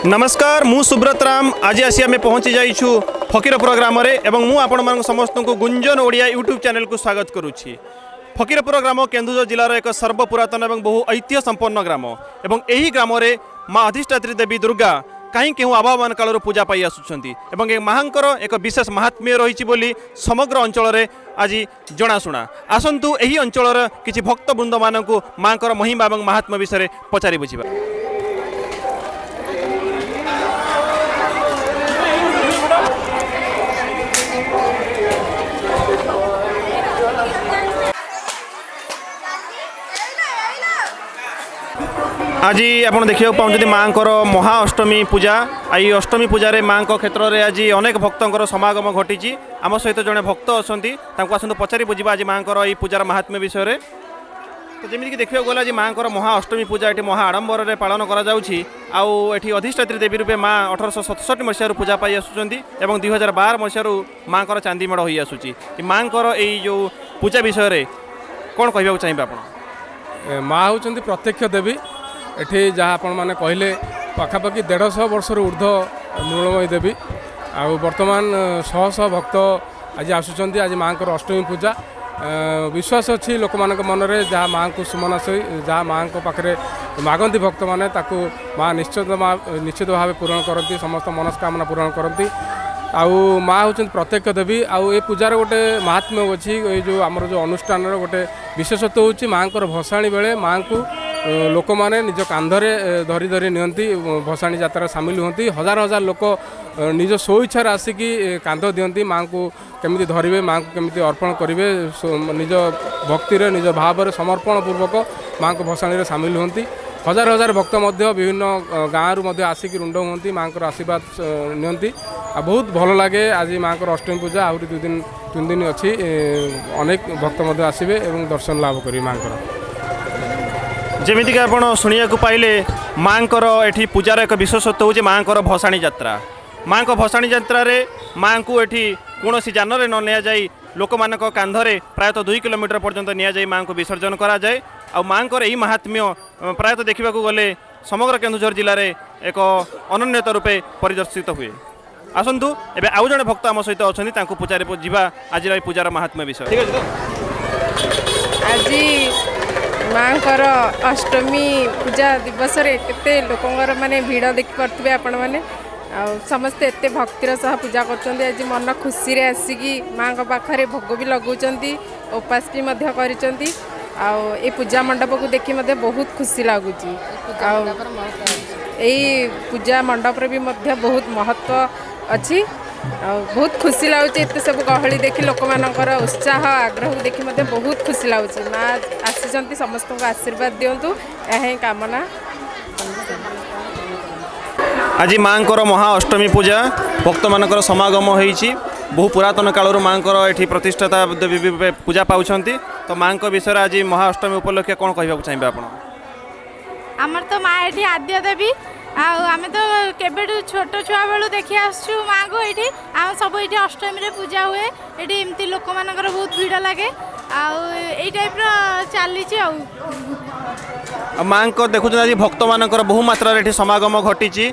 ନମସ୍କାର, ମୁଁ ସୁବ୍ରତ ରାମ। ଆଜି ଆସି ଆମେ ପହଞ୍ଚି ଯାଇଛୁ ଫକୀରପୁର ଗ୍ରାମରେ ଏବଂ ମୁଁ ଆପଣମାନଙ୍କୁ ସମସ୍ତଙ୍କୁ ଗୁଞ୍ଜନ ଓଡ଼ିଆ ୟୁଟ୍ୟୁବ୍ ଚ୍ୟାନେଲକୁ ସ୍ୱାଗତ କରୁଛି। ଫକୀରପୁର ଗ୍ରାମ କେନ୍ଦୁଝର ଜିଲ୍ଲାର ଏକ ସର୍ବପୁରାତନ ଏବଂ ବହୁ ଐତିହ୍ୟ ସମ୍ପନ୍ନ ଗ୍ରାମ ଏବଂ ଏହି ଗ୍ରାମରେ ମା ଅଧିଷ୍ଠାତ୍ରୀ ଦେବୀ ଦୁର୍ଗା କାହିଁ କେଉଁ ଆବାହମାନ କାଳରୁ ପୂଜା ପାଇ ଆସୁଛନ୍ତି ଏବଂ ଏ ମାଙ୍କର ଏକ ବିଶେଷ ମାହାତ୍ମ୍ୟ ରହିଛି ବୋଲି ସମଗ୍ର ଅଞ୍ଚଳରେ ଆଜି ଜଣାଶୁଣା। ଆସନ୍ତୁ, ଏହି ଅଞ୍ଚଳର କିଛି ଭକ୍ତ ବୃନ୍ଦମାନଙ୍କୁ ମାଙ୍କର ମହିମା ଏବଂ ମାହାତ୍ମ୍ୟ ବିଷୟରେ ପଚାରି ବୁଝିବା। ଆଜି ଆପଣ ଦେଖିବାକୁ ପାଉଛନ୍ତି ମାଆଙ୍କର ମହା ଅଷ୍ଟମୀ ପୂଜା। ଏଇ ଅଷ୍ଟମୀ ପୂଜାରେ ମାଆଙ୍କ କ୍ଷେତ୍ରରେ ଆଜି ଅନେକ ଭକ୍ତଙ୍କର ସମାଗମ ଘଟିଛି। ଆମ ସହିତ ଜଣେ ଭକ୍ତ ଅଛନ୍ତି, ତାଙ୍କୁ ଆସନ୍ତୁ ପଚାରି ବୁଝିବା ଆଜି ମାଆଙ୍କର ଏଇ ପୂଜାର ମାହାତ୍ମ୍ୟ ବିଷୟରେ। ତ ଯେମିତିକି ଦେଖିବାକୁ ଗଲେ, ଆଜି ମାଆଙ୍କର ମହା ଅଷ୍ଟମୀ ପୂଜା ଏଠି ମହା ଆଡ଼ମ୍ବରରେ ପାଳନ କରାଯାଉଛି। ଆଉ ଏଠି ଅଧିଷ୍ଠାତ୍ରୀ ଦେବୀ ରୂପେ ମା 1867 ମସିହାରୁ ପୂଜା ପାଇ ଆସୁଛନ୍ତି ଏବଂ 2012 ମସିହାରୁ ମାଆଙ୍କର ଚାନ୍ଦି ମେଢ଼ ହୋଇ ଆସୁଛି। ମାଆଙ୍କର ଏଇ ଯେଉଁ ପୂଜା ବିଷୟରେ କ'ଣ କହିବାକୁ ଚାହିଁବେ ଆପଣ? ମା ହେଉଛନ୍ତି ପ୍ରତ୍ୟକ୍ଷ ଦେବୀ। ଏଠି ଯାହା ଆପଣମାନେ କହିଲେ, ପାଖାପାଖି 150 ବର୍ଷରୁ ଉର୍ଦ୍ଧ୍ୱ ମୃଣ୍ମୟୀ ଦେବୀ। ଆଉ ବର୍ତ୍ତମାନ ଶହ ଶହ ଭକ୍ତ ଆଜି ଆସୁଛନ୍ତି। ଆଜି ମାଆଙ୍କର ଅଷ୍ଟମୀ ପୂଜା। ବିଶ୍ୱାସ ଅଛି ଲୋକମାନଙ୍କ ମନରେ, ଯାହା ମାଆଙ୍କୁ ସୁମନାଶଇ, ଯାହା ମାଆଙ୍କ ପାଖରେ ମାଗନ୍ତି ଭକ୍ତମାନେ, ତାକୁ ମା ନିଶ୍ଚିତ ଭାବେ ପୂରଣ କରନ୍ତି, ସମସ୍ତ ମନସ୍କାମନା ପୂରଣ କରନ୍ତି। ଆଉ ମା ହେଉଛନ୍ତି ପ୍ରତ୍ୟକ୍ଷ ଦେବୀ। ଆଉ ଏ ପୂଜାର ଗୋଟେ ମାହାତ୍ମ୍ୟ ଅଛି। ଏଇ ଯେଉଁ ଆମର ଯେଉଁ ଅନୁଷ୍ଠାନର ଗୋଟେ ବିଶେଷତ୍ୱ ହେଉଛି, ମାଆଙ୍କର ଭସାଣି ବେଳେ ମାଆଙ୍କୁ ଲୋକମାନେ ନିଜ କାନ୍ଧରେ ଧରି ଧରି ନିଅନ୍ତି, ଭସାଣି ଯାତ୍ରାରେ ସାମିଲ ହୁଅନ୍ତି। ହଜାର ହଜାର ଲୋକ ନିଜ ସ୍ୱଇଚ୍ଛାରେ ଆସିକି କାନ୍ଧ ଦିଅନ୍ତି, ମାଆଙ୍କୁ କେମିତି ଧରିବେ, ମାଆଙ୍କୁ କେମିତି ଅର୍ପଣ କରିବେ। ନିଜ ଭକ୍ତିରେ, ନିଜ ଭାବରେ ସମର୍ପଣ ପୂର୍ବକ ମାଆଙ୍କ ଭସାଣିରେ ସାମିଲ ହୁଅନ୍ତି। ହଜାର ହଜାର ଭକ୍ତ ମଧ୍ୟ ବିଭିନ୍ନ ଗାଁରୁ ମଧ୍ୟ ଆସିକି ରୁଣ୍ଡ ହୁଅନ୍ତି, ମାଆଙ୍କର ଆଶୀର୍ବାଦ ନିଅନ୍ତି ଆଉ ବହୁତ ଭଲ ଲାଗେ। ଆଜି ମାଆଙ୍କର ଅଷ୍ଟମୀ ପୂଜା ଆହୁରି 2 ଦିନ 3 ଦିନ ଅଛି। ଅନେକ ଭକ୍ତ ମଧ୍ୟ ଆସିବେ ଏବଂ ଦର୍ଶନ ଲାଭ କରିବେ ମାଆଙ୍କର। ଯେମିତିକି ଆପଣ ଶୁଣିବାକୁ ପାଇଲେ, ମାଆଙ୍କର ଏଠି ପୂଜାର ଏକ ବିଶେଷତ୍ୱ ହେଉଛି ମାଆଙ୍କର ଭସାଣି ଯାତ୍ରା। ମାଆଙ୍କ ଭସାଣି ଯାତ୍ରାରେ ମାଆଙ୍କୁ ଏଠି କୌଣସି ଯାନରେ ନ ନିଆଯାଇ ଲୋକମାନଙ୍କ କାନ୍ଧରେ ପ୍ରାୟତଃ 2 କିଲୋମିଟର ପର୍ଯ୍ୟନ୍ତ ନିଆଯାଇ ମାଆଙ୍କୁ ବିସର୍ଜନ କରାଯାଏ। ଆଉ ମାଆଙ୍କର ଏହି ମାହାତ୍ମ୍ୟ ପ୍ରାୟତଃ ଦେଖିବାକୁ ଗଲେ ସମଗ୍ର କେନ୍ଦୁଝର ଜିଲ୍ଲାରେ ଏକ ଅନନ୍ୟତା ରୂପେ ପରିଦର୍ଶିତ ହୁଏ। ଆସନ୍ତୁ, ଏବେ ଆଉ ଜଣେ ଭକ୍ତ ଆମ ସହିତ ଅଛନ୍ତି, ତାଙ୍କୁ ପଚାରି ଯିବା ଆଜିର ଏହି ପୂଜାର ମାହାତ୍ମ୍ୟ ବିଷୟ। ଠିକ୍ ଅଛି ତ? ଆଜି ମାଙ୍କର ଅଷ୍ଟମୀ ପୂଜା ଦିବସରେ କେତେ ଲୋକଙ୍କର ମାନେ ଭିଡ଼ ଦେଖିପାରୁଥିବେ ଆପଣମାନେ। ଆଉ ସମସ୍ତେ ଏତେ ଭକ୍ତିର ସହ ପୂଜା କରୁଛନ୍ତି। ଆଜି ମନ ଖୁସିରେ ଆସିକି ମାଙ୍କ ପାଖରେ ଭୋଗ ବି ଲଗାଉଛନ୍ତି, ଉପାସ ବି ମଧ୍ୟ କରିଛନ୍ତି। ଆଉ ଏ ପୂଜା ମଣ୍ଡପକୁ ଦେଖି ମଧ୍ୟ ବହୁତ ଖୁସି ଲାଗୁଛି। ଆଉ ଏଇ ପୂଜା ମଣ୍ଡପରେ ବି ମଧ୍ୟ ବହୁତ ମହତ୍ତ୍ୱ ଅଛି। ଆଉ ବହୁତ ଖୁସି ଲାଗୁଛି ଏତେ ସବୁ ଗହଳି ଦେଖି, ଲୋକମାନଙ୍କର ଉତ୍ସାହ ଆଗ୍ରହକୁ ଦେଖି ମଧ୍ୟ ବହୁତ ଖୁସି ଲାଗୁଛି। ମା ଆସିଛନ୍ତି, ସମସ୍ତଙ୍କୁ ଆଶୀର୍ବାଦ ଦିଅନ୍ତୁ, ଏହା ହିଁ କାମନା। ଆଜି ମାଙ୍କର ମହା ଅଷ୍ଟମୀ ପୂଜା, ଭକ୍ତମାନଙ୍କର ସମାଗମ ହୋଇଛି। ବହୁ ପୁରାତନ କାଳରୁ ମାଙ୍କର ଏଠି ପ୍ରତିଷ୍ଠାତା ଦେବୀ ରୂପେ ପୂଜା ପାଉଛନ୍ତି। ତ ମାଙ୍କ ବିଷୟରେ ଆଜି ମହା ଅଷ୍ଟମୀ ଉପଲକ୍ଷେ କ'ଣ କହିବାକୁ ଚାହିଁବେ ଆପଣ? ଆମର ତ ମା ଏଠି ଆଦ୍ୟ ଦେବୀ। ଆଉ ଆମେ ତ କେବେଠୁ ଛୋଟ ଛୁଆ ବେଳୁ ଦେଖି ଆସୁଛୁ ମାଆଙ୍କୁ ଏଇଠି। ଆମ ସବୁ ଏଇଠି ଅଷ୍ଟମୀରେ ପୂଜା ହୁଏ। ଏଠି ଏମିତି ଲୋକମାନଙ୍କର ବହୁତ ଭିଡ଼ ଲାଗେ ଆଉ ଏଇ ଟାଇପ୍ର ଚାଲିଛି ଆଉ। ଆଉ ମାଙ୍କ ଦେଖୁଛନ୍ତି, ଆଜି ଭକ୍ତମାନଙ୍କର ବହୁ ମାତ୍ରାରେ ଏଠି ସମାଗମ ଘଟିଛି।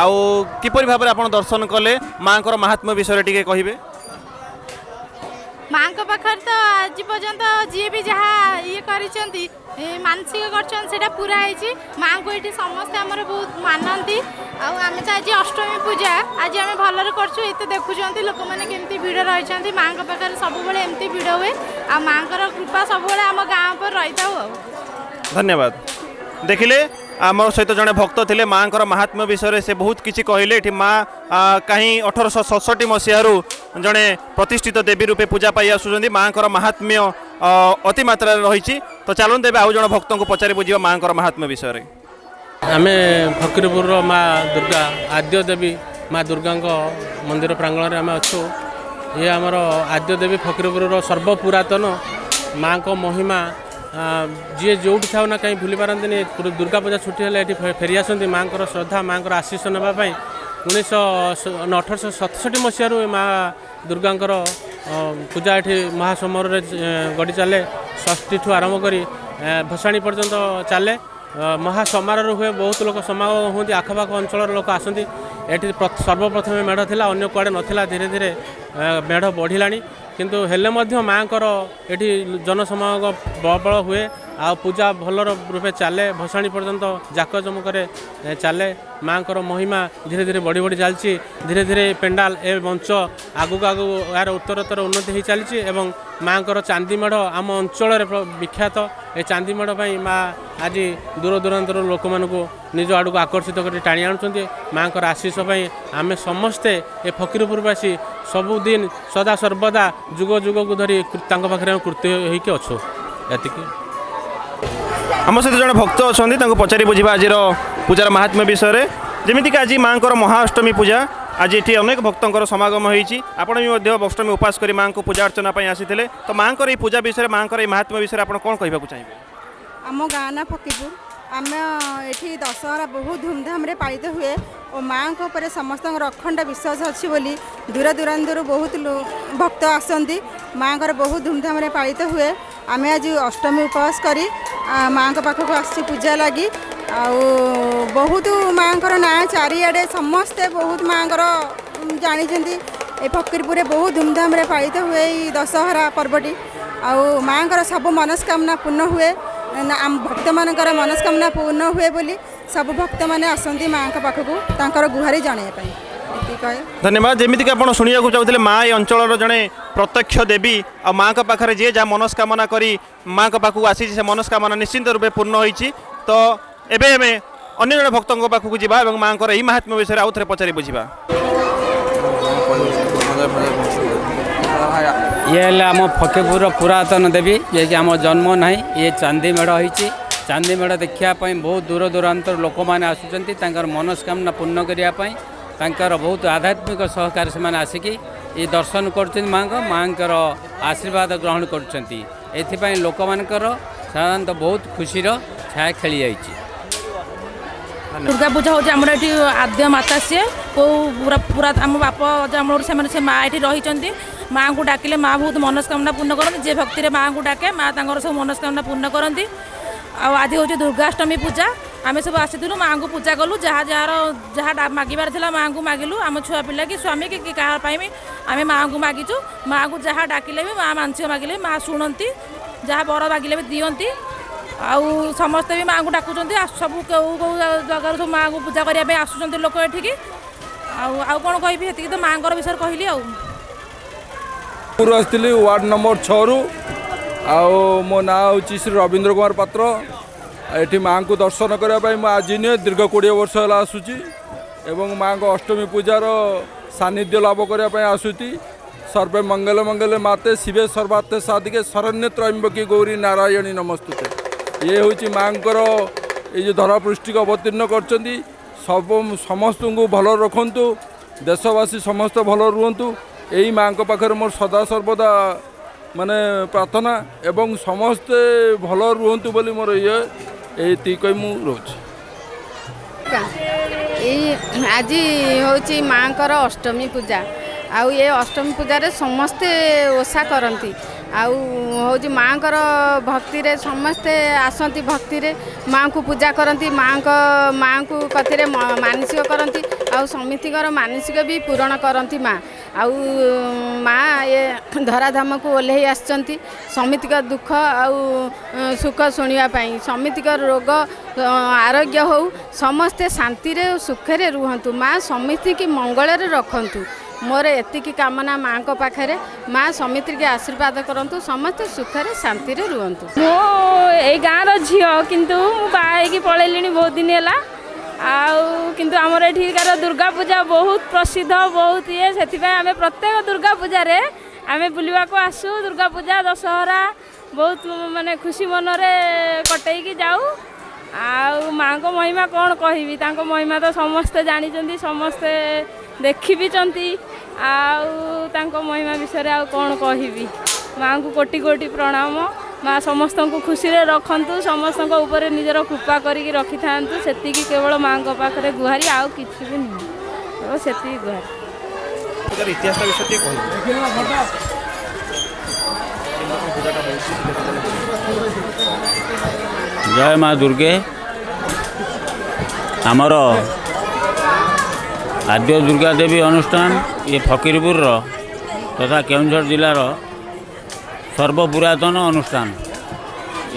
ଆଉ କିପରି ଭାବରେ ଆପଣ ଦର୍ଶନ କଲେ, ମାଙ୍କର ମାହାତ୍ମ୍ୟ ବିଷୟରେ ଟିକେ କହିବେ? ମାଙ୍କ ପାଖରେ ତ ଆଜି ପର୍ଯ୍ୟନ୍ତ ଯିଏ ବି ଯାହା ଇଏ କରିଛନ୍ତି, ମାନସିକ କରିଛନ୍ତି, ସେଇଟା ପୁରା ହେଇଛି। ମାଆଙ୍କୁ ଏଇଠି ସମସ୍ତେ ଆମର ବହୁତ ମାନନ୍ତି। ଆଉ ଆମେ ତ ଆଜି ଅଷ୍ଟମୀ ପୂଜା ଆଜି ଆମେ ଭଲରେ କରୁଛୁ। ଏତେ ଦେଖୁଛନ୍ତି ଲୋକମାନେ କେମିତି ଭିଡ଼ ରହିଛନ୍ତି। ମାଆଙ୍କ ପାଖରେ ସବୁବେଳେ ଏମିତି ଭିଡ଼ ହୁଏ ଆଉ ମାଆଙ୍କର କୃପା ସବୁବେଳେ ଆମ ଗାଁ ଉପରେ ରହିଥାଉ ଆଉ। ଧନ୍ୟବାଦ। ଦେଖିଲେ, ଆମ ସହିତ ଜଣେ ଭକ୍ତ ଥିଲେ, ମାଙ୍କର ମାହାତ୍ମ୍ୟ ବିଷୟରେ ସେ ବହୁତ କିଛି କହିଲେ। ଏଠି ମା କାହିଁ 1867 ମସିହାରୁ ଜଣେ ପ୍ରତିଷ୍ଠିତ ଦେବୀ ରୂପେ ପୂଜା ପାଇ ଆସୁଛନ୍ତି। ମାଙ୍କର ମାହାତ୍ମ୍ୟ ଅତି ମାତ୍ରାରେ ରହିଛି। ତ ଚାଲନ୍ତୁ, ଏବେ ଆଉ ଜଣେ ଭକ୍ତଙ୍କୁ ପଚାରି ବୁଝିବା ମାଙ୍କର ମାହାତ୍ମ୍ୟ ବିଷୟରେ। ଆମେ ଫକୀରପୁରର ମା ଦୁର୍ଗା, ଆଦ୍ୟ ଦେବୀ ମା ଦୁର୍ଗାଙ୍କ ମନ୍ଦିର ପ୍ରାଙ୍ଗଣରେ ଆମେ ଅଛୁ। ଇଏ ଆମର ଆଦ୍ୟ ଦେବୀ, ଫକୀରପୁରର ସର୍ବପୁରାତନ ମାଙ୍କ ମହିମା। ଯିଏ ଯେଉଁଠି ଥାଉ ନା କାହିଁ ଭୁଲି ପାରନ୍ତିନି। ଦୁର୍ଗା ପୂଜା ଛୁଟି ହେଲେ ଏଠି ଫେରି ଆସନ୍ତି ମାଙ୍କର ଶ୍ରଦ୍ଧା, ମାଙ୍କର ଆଶିଷ ନେବା ପାଇଁ। 1867 ମସିହାରୁ ଏ ମା ଦୁର୍ଗାଙ୍କର ପୂଜା ଏଠି ମହାସମାରୋହରେ ଗଡ଼ି ଚାଲେ। ଷଷ୍ଠୀଠୁ ଆରମ୍ଭ କରି ଭସାଣି ପର୍ଯ୍ୟନ୍ତ ଚାଲେ। ମହା ସମାରୋହ ହୁଏ। ବହୁତ ଲୋକ ସମାଗମ ହୁଅନ୍ତି, ଆଖପାଖ ଅଞ୍ଚଳର ଲୋକ ଆସନ୍ତି। ଏଠି ସର୍ବପ୍ରଥମେ ମେଢ଼ ଥିଲା, ଅନ୍ୟ କୁଆଡ଼େ ନଥିଲା। ଧୀରେ ଧୀରେ ମେଢ଼ ବଢ଼ିଲାଣି, କିନ୍ତୁ ହେଲେ ମଧ୍ୟ ମାଆଙ୍କର ଏଠି ଜନସମାଗମ ପ୍ରବଳ ହୁଏ ଆଉ ପୂଜା ଭଲ ରୂପେ ଚାଲେ। ଭସାଣି ପର୍ଯ୍ୟନ୍ତ ଜାକଜମକରେ ଚାଲେ। ମାଆଙ୍କର ମହିମା ଧୀରେ ଧୀରେ ବଢ଼ି ବଢ଼ି ଚାଲିଛି। ଧୀରେ ଧୀରେ ପେଣ୍ଡାଲ, ଏ ମଞ୍ଚ ଆଗକୁ ଆଗକୁ ଏହାର ଉତ୍ତରୋତ୍ତର ଉନ୍ନତି ହେଇ ଚାଲିଛି ଏବଂ ମାଆଙ୍କର ଚାନ୍ଦି ମେଢ଼ ଆମ ଅଞ୍ଚଳରେ ବିଖ୍ୟାତ। ଏ ଚାନ୍ଦି ମେଢ଼ ପାଇଁ ମା ଆଜି ଦୂର ଦୂରାନ୍ତର ଲୋକମାନଙ୍କୁ ନିଜ ଆଡ଼କୁ ଆକର୍ଷିତ କରି ଟାଣି ଆଣୁଛନ୍ତି। ମାଆଙ୍କର ଆଶିଷ ପାଇଁ ଆମେ ସମସ୍ତେ ଏ ଫକୀରପୁରବାସୀ ସବୁଦିନ ସଦା ସର୍ବଦା ଯୁଗ ଯୁଗକୁ ଧରି ତାଙ୍କ ପାଖରେ ଆମେ କୃତ୍ୟ ହେଇକି ଅଛୁ, ଏତିକି। ଆମ ସହିତ ଜଣେ ଭକ୍ତ ଅଛନ୍ତି, ତାଙ୍କୁ ପଚାରି ବୁଝିବା ଆଜିର ପୂଜାର ମାହାତ୍ମ୍ୟ ବିଷୟରେ। ଯେମିତିକି ଆଜି ମାଆଙ୍କର ମହାଅଷ୍ଟମୀ ପୂଜା, ଆଜି ଏଠି ଅନେକ ଭକ୍ତଙ୍କର ସମାଗମ ହୋଇଛି। ଆପଣ ବି ମଧ୍ୟ ଅଷ୍ଟମୀ ଉପାସ କରି ମାଆଙ୍କୁ ପୂଜା ଅର୍ଚ୍ଚନା ପାଇଁ ଆସିଥିଲେ। ତ ମାଆଙ୍କର ଏଇ ପୂଜା ବିଷୟରେ, ମାଆଙ୍କର ଏଇ ମାହାତ୍ମ୍ୟ ବିଷୟରେ ଆପଣ କ'ଣ କହିବାକୁ ଚାହିଁବେ? ଆମ ଗାଁ ନାଁ ଫକୀରପୁର। ଆମେ ଏଠି ଦଶହରା ବହୁତ ଧୁମଧାମରେ ପାଳିତ ହୁଏ ଓ ମାଆଙ୍କ ଉପରେ ସମସ୍ତଙ୍କର ଅଖଣ୍ଡ ବିଶ୍ୱାସ ଅଛି ବୋଲି ଦୂର ଦୂରାନ୍ତରୁ ବହୁତ ଭକ୍ତ ଆସନ୍ତି। ମାଆଙ୍କର ବହୁତ ଧୁମଧାମରେ ପାଳିତ ହୁଏ। ଆମେ ଆଜି ଅଷ୍ଟମୀ ଉପବାସ କରି ମାଆଙ୍କ ପାଖକୁ ଆସିଛୁ ପୂଜା ଲାଗି। ଆଉ ବହୁତ ମାଆଙ୍କର ନାଁ ଚାରିଆଡ଼େ, ସମସ୍ତେ ବହୁତ ମାଆଙ୍କର ଜାଣିଛନ୍ତି। ଏ ଫକୀରପୁରରେ ବହୁତ ଧୁମଧାମରେ ପାଳିତ ହୁଏ ଏଇ ଦଶହରା ପର୍ବଟି ଆଉ ମାଆଙ୍କର ସବୁ ମନସ୍କାମନା ପୂର୍ଣ୍ଣ ହୁଏ ନା, ଆମ ଭକ୍ତମାନଙ୍କର ମନସ୍କାମନା ପୂର୍ଣ୍ଣ ହୁଏ ବୋଲି ସବୁ ଭକ୍ତମାନେ ଆସନ୍ତି ମାଆଙ୍କ ପାଖକୁ ତାଙ୍କର ଗୁହାରି ଜଣାଇବା ପାଇଁ। ଏତିକି କହେ। ଧନ୍ୟବାଦ। ଯେମିତିକି ଆପଣ ଶୁଣିବାକୁ ଚାହୁଁଥିଲେ, ମା ଏ ଅଞ୍ଚଳର ଜଣେ ପ୍ରତ୍ୟକ୍ଷ ଦେବୀ ଆଉ ମାଆଙ୍କ ପାଖରେ ଯିଏ ଯାହା ମନସ୍କାମନା କରି ମାଆଙ୍କ ପାଖକୁ ଆସିଛି, ସେ ମନସ୍କାମନା ନିଶ୍ଚିନ୍ତ ରୂପେ ପୂର୍ଣ୍ଣ ହୋଇଛି। ତ ଏବେ ଆମେ ଅନ୍ୟ ଜଣେ ଭକ୍ତଙ୍କ ପାଖକୁ ଯିବା ଏବଂ ମାଆଙ୍କର ଏହି ମାହାତ୍ମ୍ୟ ବିଷୟରେ ଆଉ ଥରେ ପଚାରି ବୁଝିବା। ଇଏ ହେଲେ ଆମ ଫକୀରପୁରର ପୁରାତନ ଦେବୀ, ଯିଏକି ଆମ ଜନ୍ମ ନାହିଁ। ଇଏ ଚାନ୍ଦି ମେଢ଼ ହେଇଛି। ଚାନ୍ଦି ମେଢ଼ ଦେଖିବା ପାଇଁ ବହୁତ ଦୂର ଦୂରାନ୍ତରୁ ଲୋକମାନେ ଆସୁଛନ୍ତି ତାଙ୍କର ମନସ୍କାମନା ପୂର୍ଣ୍ଣ କରିବା ପାଇଁ। ତାଙ୍କର ବହୁତ ଆଧ୍ୟାତ୍ମିକ ସହକାରେ ସେମାନେ ଆସିକି ଏ ଦର୍ଶନ କରୁଛନ୍ତି, ମାଆଙ୍କର ଆଶୀର୍ବାଦ ଗ୍ରହଣ କରୁଛନ୍ତି। ଏଥିପାଇଁ ଲୋକମାନଙ୍କର ସାଧାରଣତଃ ବହୁତ ଖୁସିର ଛାୟା ଖେଳି ଯାଇଛି। ଦୁର୍ଗା ପୂଜା ହେଉଛି ଆମର ଏଠି ଆଦ୍ୟ ମାତା। ସିଏ କେଉଁ ପୁରା ପୁରା ଆମ ବାପ ଅଜା ଅମଳରୁ ସେମାନେ ସେ ମା ଏଠି ରହିଛନ୍ତି। ମାଆଙ୍କୁ ଡାକିଲେ ମା ବହୁତ ମନସ୍କାମନା ପୂର୍ଣ୍ଣ କରନ୍ତି। ଯିଏ ଭକ୍ତିରେ ମାଆଙ୍କୁ ଡାକେ, ମା ତାଙ୍କର ସବୁ ମନସ୍କାମନା ପୂର୍ଣ୍ଣ କରନ୍ତି। ଆଉ ଆଜି ହେଉଛି ଦୁର୍ଗାଷ୍ଟମୀ ପୂଜା। ଆମେ ସବୁ ଆସିଥିଲୁ, ମାଆଙ୍କୁ ପୂଜା କଲୁ। ଯାହା ଯାହାର ଯାହା ମାଗିବାର ଥିଲା ମାଆଙ୍କୁ ମାଗିଲୁ। ଆମ ଛୁଆ ପିଲା କି ସ୍ୱାମୀ କି କାହା ପାଇଁ ବି ଆମେ ମାଆଙ୍କୁ ମାଗିଛୁ। ମାଆଙ୍କୁ ଯାହା ଡାକିଲେ ବି, ମା ମାନସିକ ମାଗିଲେ ବି ମା ଶୁଣନ୍ତି, ଯାହା ବର ମାଗିଲେ ବି ଦିଅନ୍ତି। ଆଉ ସମସ୍ତେ ବି ମାଆଙ୍କୁ ଡାକୁଛନ୍ତି। ସବୁ କେଉଁ କେଉଁ ଜାଗାରୁ ସବୁ ମାଆଙ୍କୁ ପୂଜା କରିବା ପାଇଁ ଆସୁଛନ୍ତି ଲୋକ ଏଠିକି। ଆଉ କ'ଣ କହିବି? ସେତିକି ତ ମାଆଙ୍କର ବିଷୟରେ କହିଲି। ଆଉ ଆସିଥିଲି ୱାର୍ଡ଼ ନମ୍ବର 6ରୁ ଆଉ ମୋ ନାଁ ହେଉଛି ଶ୍ରୀ ରବୀନ୍ଦ୍ର କୁମାର ପାତ୍ର। ଏଠି ମାଆଙ୍କୁ ଦର୍ଶନ କରିବା ପାଇଁ ମୁଁ ଆଜି ନୁହେଁ, ଦୀର୍ଘ 20 ବର୍ଷ ହେଲା ଆସୁଛି ଏବଂ ମାଆଙ୍କ ଅଷ୍ଟମୀ ପୂଜାର ସାନ୍ନିଧ୍ୟ ଲାଭ କରିବା ପାଇଁ ଆସୁଛି। ସର୍ବେ ମଙ୍ଗଳ ମଙ୍ଗଲେ ମାତେ ଶିବେ ସର୍ବାର୍ଥେ ସାଧିକେ ଶରଣ୍ୟ ତ୍ରୟମ୍ବକୀ ଗୌରୀ ନାରାୟଣୀ ନମସ୍ତୁତେ। ଇଏ ହେଉଛି ମାଆଙ୍କର ଏଇ ଯେଉଁ ଧରାପୃଷ୍ଠିକୁ ଅବତୀର୍ଣ୍ଣ କରିଛନ୍ତି। ସବୁ ସମସ୍ତଙ୍କୁ ଭଲ ରଖନ୍ତୁ, ଦେଶବାସୀ ସମସ୍ତେ ଭଲ ରୁହନ୍ତୁ, ଏଇ ମାଆଙ୍କ ପାଖରେ ମୋର ସଦା ସର୍ବଦା ମାନେ ପ୍ରାର୍ଥନା ଏବଂ ସମସ୍ତେ ଭଲ ରୁହନ୍ତୁ ବୋଲି ମୋର ଇଏ। ଏତିକି କହି ମୁଁ ରହୁଛି। ଏଇ ଆଜି ହେଉଛି ମାଆଙ୍କର ଅଷ୍ଟମୀ ପୂଜା ଆଉ ଏ ଅଷ୍ଟମୀ ପୂଜାରେ ସମସ୍ତେ ଓଷା କରନ୍ତି ଆଉ ହେଉଛି ମାଆଙ୍କର ଭକ୍ତିରେ ସମସ୍ତେ ଆସନ୍ତି, ଭକ୍ତିରେ ମାଆଙ୍କୁ ପୂଜା କରନ୍ତି, ମାଆଙ୍କୁ କତିରେ ମାନସିକ କରନ୍ତି ଆଉ ସମିତିଙ୍କର ମାନସିକ ବି ପୂରଣ କରନ୍ତି ମା। ଆଉ ମା ଏ ଧରାଧାମକୁ ଓହ୍ଲେଇ ଆସିଛନ୍ତି ସମିତିଙ୍କ ଦୁଃଖ ଆଉ ସୁଖ ଶୁଣିବା ପାଇଁ। ସମିତିଙ୍କ ରୋଗ ଆରୋଗ୍ୟ ହେଉ, ସମସ୍ତେ ଶାନ୍ତିରେ ଓ ସୁଖରେ ରୁହନ୍ତୁ, ମା ସମିତିକି ମଙ୍ଗଳରେ ରଖନ୍ତୁ। ମୋର ଏତିକି କାମନା ମାଆଙ୍କ ପାଖରେ। ମା ସମିତିକି ଆଶୀର୍ବାଦ କରନ୍ତୁ, ସମସ୍ତେ ସୁଖରେ ଶାନ୍ତିରେ ରୁହନ୍ତୁ। ମୁଁ ଏଇ ଗାଁର ଝିଅ, କିନ୍ତୁ ମୁଁ ବାହା ହେଇକି ପଳେଇଲିଣି ବହୁତ ଦିନ ହେଲା। ଆଉ କିନ୍ତୁ ଆମର ଏଠିକାର ଦୁର୍ଗା ପୂଜା ବହୁତ ପ୍ରସିଦ୍ଧ, ବହୁତ ଇଏ। ସେଥିପାଇଁ ଆମେ ପ୍ରତ୍ୟେକ ଦୁର୍ଗା ପୂଜାରେ ଆମେ ବୁଲିବାକୁ ଆସୁ। ଦୁର୍ଗା ପୂଜା, ଦଶହରା ବହୁତ ମାନେ ଖୁସି ମନରେ କଟେଇକି ଯାଉ। ଆଉ ମାଆଙ୍କ ମହିମା କ'ଣ କହିବି? ତାଙ୍କ ମହିମା ତ ସମସ୍ତେ ଜାଣିଛନ୍ତି, ସମସ୍ତେ ଦେଖି ବି ଛନ୍ତି। ଆଉ ତାଙ୍କ ମହିମା ବିଷୟରେ ଆଉ କ'ଣ କହିବି? ମାଆଙ୍କୁ କୋଟି କୋଟି ପ୍ରଣାମ। ମା ସମସ୍ତଙ୍କୁ ଖୁସିରେ ରଖନ୍ତୁ, ସମସ୍ତଙ୍କ ଉପରେ ନିଜର କୃପା କରିକି ରଖିଥାନ୍ତୁ। ସେତିକି କେବଳ ମାଆଙ୍କ ପାଖରେ ଗୁହାରି, ଆଉ କିଛି ବି ନୁହେଁ, କେବଳ ସେତିକି ଗୁହାରି। ପୂଜାର ଇତିହାସଟା ବିଷୟରେ ଟିକେ କହିବେ? ଜୟ ମା ଦୁର୍ଗେ। ଆମର ଆଦ୍ୟ ଦୁର୍ଗା ଦେବୀ ଅନୁଷ୍ଠାନ ଇଏ ଫକୀରପୁରର ତଥା କେଉଁଝର ଜିଲ୍ଲାର ସର୍ବପୁରାତନ ଅନୁଷ୍ଠାନ।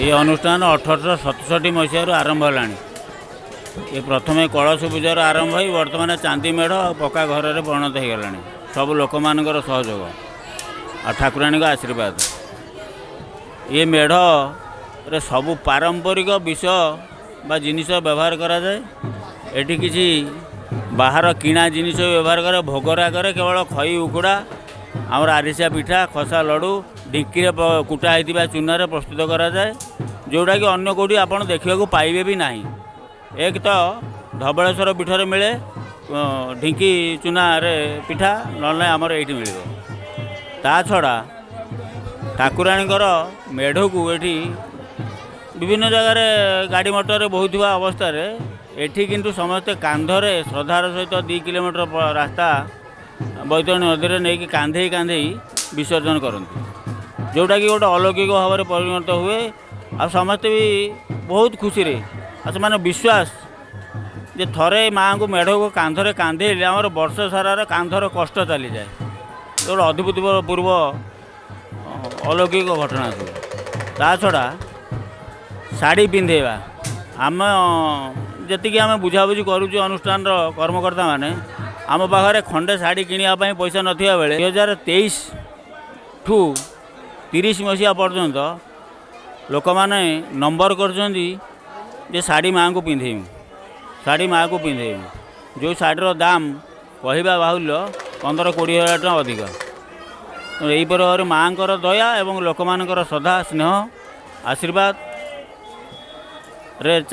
ଏ ଅନୁଷ୍ଠାନ 1867 ମସିହାରୁ ଆରମ୍ଭ ହେଲାଣି। ଏ ପ୍ରଥମେ କଳସ ପୂଜାର ଆରମ୍ଭ ହୋଇ ବର୍ତ୍ତମାନ ଚାନ୍ଦି ମେଢ଼ ଆଉ ପକ୍କା ଘରରେ ପରିଣତ ହୋଇଗଲାଣି, ସବୁ ଲୋକମାନଙ୍କର ସହଯୋଗ ଆଉ ଠାକୁରାଣୀଙ୍କ ଆଶୀର୍ବାଦ। ଏ ମେଢ଼ରେ ସବୁ ପାରମ୍ପରିକ ବିଷୟ ବା ଜିନିଷ ବ୍ୟବହାର କରାଯାଏ। ଏଠି କିଛି ବାହାର କିଣା ଜିନିଷ ବ୍ୟବହାର କରେ। ଭୋଗରାଗରେ କେବଳ ଖଇ ଉଖୁଡ଼ା, ଆମର ଆରିସା ପିଠା, ଖସା ଲଡ଼ୁ, ଢିଙ୍କିରେ କୁଟା ହେଇଥିବା ଚୁନାରେ ପ୍ରସ୍ତୁତ କରାଯାଏ, ଯେଉଁଟାକି ଅନ୍ୟ କେଉଁଠି ଆପଣ ଦେଖିବାକୁ ପାଇବେ ବି ନାହିଁ। ଏକ ତ ଧବଳେଶ୍ୱର ପୀଠରେ ମିଳେ ଢିଙ୍କି ଚୁନାରେ ପିଠା, ନହେଲେ ଆମର ଏଇଠି ମିଳିବ। ତା ଛଡ଼ା ଠାକୁରାଣୀଙ୍କର ମେଢ଼କୁ ଏଠି ବିଭିନ୍ନ ଜାଗାରେ ଗାଡ଼ି ମଟରରେ ବହୁଥିବା ଅବସ୍ଥାରେ ଏଠି କିନ୍ତୁ ସମସ୍ତେ କାନ୍ଧରେ ଶ୍ରଦ୍ଧାର ସହିତ 2 କିଲୋମିଟର ରାସ୍ତା ବୈତରଣୀ ନଦୀରେ ନେଇକି କାନ୍ଧେଇ କାନ୍ଧେଇ ବିସର୍ଜନ କରନ୍ତି, ଯେଉଁଟାକି ଗୋଟେ ଅଲୌକିକ ଭାବରେ ପରିଣତ ହୁଏ। ଆଉ ସମସ୍ତେ ବି ବହୁତ ଖୁସିରେ, ଆଉ ସେମାନେ ବିଶ୍ୱାସ ଯେ ଥରେ ମାଆଙ୍କୁ ମେଢ଼କୁ କାନ୍ଧରେ କାନ୍ଧେଇଲେ ଆମର ବର୍ଷ ସାରାର କାନ୍ଧର କଷ୍ଟ ଚାଲିଯାଏ। ଗୋଟେ ଅଦ୍ଭୁତପୂର୍ବ ଅଲୌକିକ ଘଟଣା ସବୁ। ତା ଛଡ଼ା ଶାଢ଼ୀ ପିନ୍ଧେଇବା, ଆମ ଯେତିକି ଆମେ ବୁଝାବୁଝି କରୁଛୁ ଅନୁଷ୍ଠାନର କର୍ମକର୍ତ୍ତାମାନେ, ଆମ ପାଖରେ ଖଣ୍ଡେ ଶାଢ଼ୀ କିଣିବା ପାଇଁ ପଇସା ନଥିବା ବେଳେ 2023 ଠୁ 30 ମସିହା ପର୍ଯ୍ୟନ୍ତ ଲୋକମାନେ ନମ୍ବର କରୁଛନ୍ତି ଯେ ଶାଢ଼ୀ ମାଆଙ୍କୁ ପିନ୍ଧେଇବୁ, ଶାଢ଼ୀ ମାଆକୁ ପିନ୍ଧେଇବୁ। ଯେଉଁ ଶାଢ଼ୀର ଦାମ କହିବା ବାହୁଲ୍ୟ 15-20 ହଜାର ଟଙ୍କା ଅଧିକ। ଏହିପରି ଭାବରେ ମାଆଙ୍କର ଦୟା ଏବଂ ଲୋକମାନଙ୍କର ଶ୍ରଦ୍ଧା, ସ୍ନେହ, ଆଶୀର୍ବାଦରେ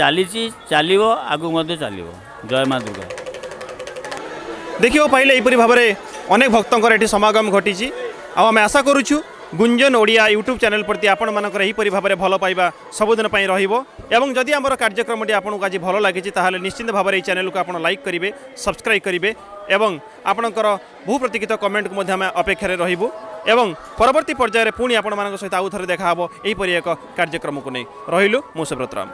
ଚାଲିଛି, ଚାଲିବ, ଆଗକୁ ମଧ୍ୟ ଚାଲିବ। ଜୟ ମା ଦୁର୍ଗା। ଦେଖିବାକୁ ପାଇଲେ ଏହିପରି ଭାବରେ ଅନେକ ଭକ୍ତଙ୍କର ଏଠି ସମାଗମ ଘଟିଛି। ଆଉ ଆମେ ଆଶା କରୁଛୁ ଗୁଞ୍ଜନ ଓଡ଼ିଆ ୟୁଟ୍ୟୁବ୍ ଚ୍ୟାନେଲ୍ ପ୍ରତି ଆପଣମାନଙ୍କର ଏହିପରି ଭାବରେ ଭଲ ପାଇବା ସବୁଦିନ ପାଇଁ ରହିବ। ଏବଂ ଯଦି ଆମର କାର୍ଯ୍ୟକ୍ରମଟି ଆପଣଙ୍କୁ ଆଜି ଭଲ ଲାଗିଛି, ତାହେଲେ ନିଶ୍ଚିତ ଭାବରେ ଏହି ଚ୍ୟାନେଲକୁ ଆପଣ ଲାଇକ୍ କରିବେ, ସବସ୍କ୍ରାଇବ୍ କରିବେ ଏବଂ ଆପଣଙ୍କର ବହୁ ପ୍ରତୀକ୍ଷିତ କମେଣ୍ଟକୁ ମଧ୍ୟ ଆମେ ଅପେକ୍ଷାରେ ରହିବୁ। ଏବଂ ପରବର୍ତ୍ତୀ ପର୍ଯ୍ୟାୟରେ ପୁଣି ଆପଣମାନଙ୍କ ସହିତ ଆଉ ଥରେ ଦେଖା ହେବ ଏହିପରି ଏକ କାର୍ଯ୍ୟକ୍ରମକୁ ନେଇ। ରହିଲୁ, ମୁଁ ସୁବ୍ରତ ରାମ।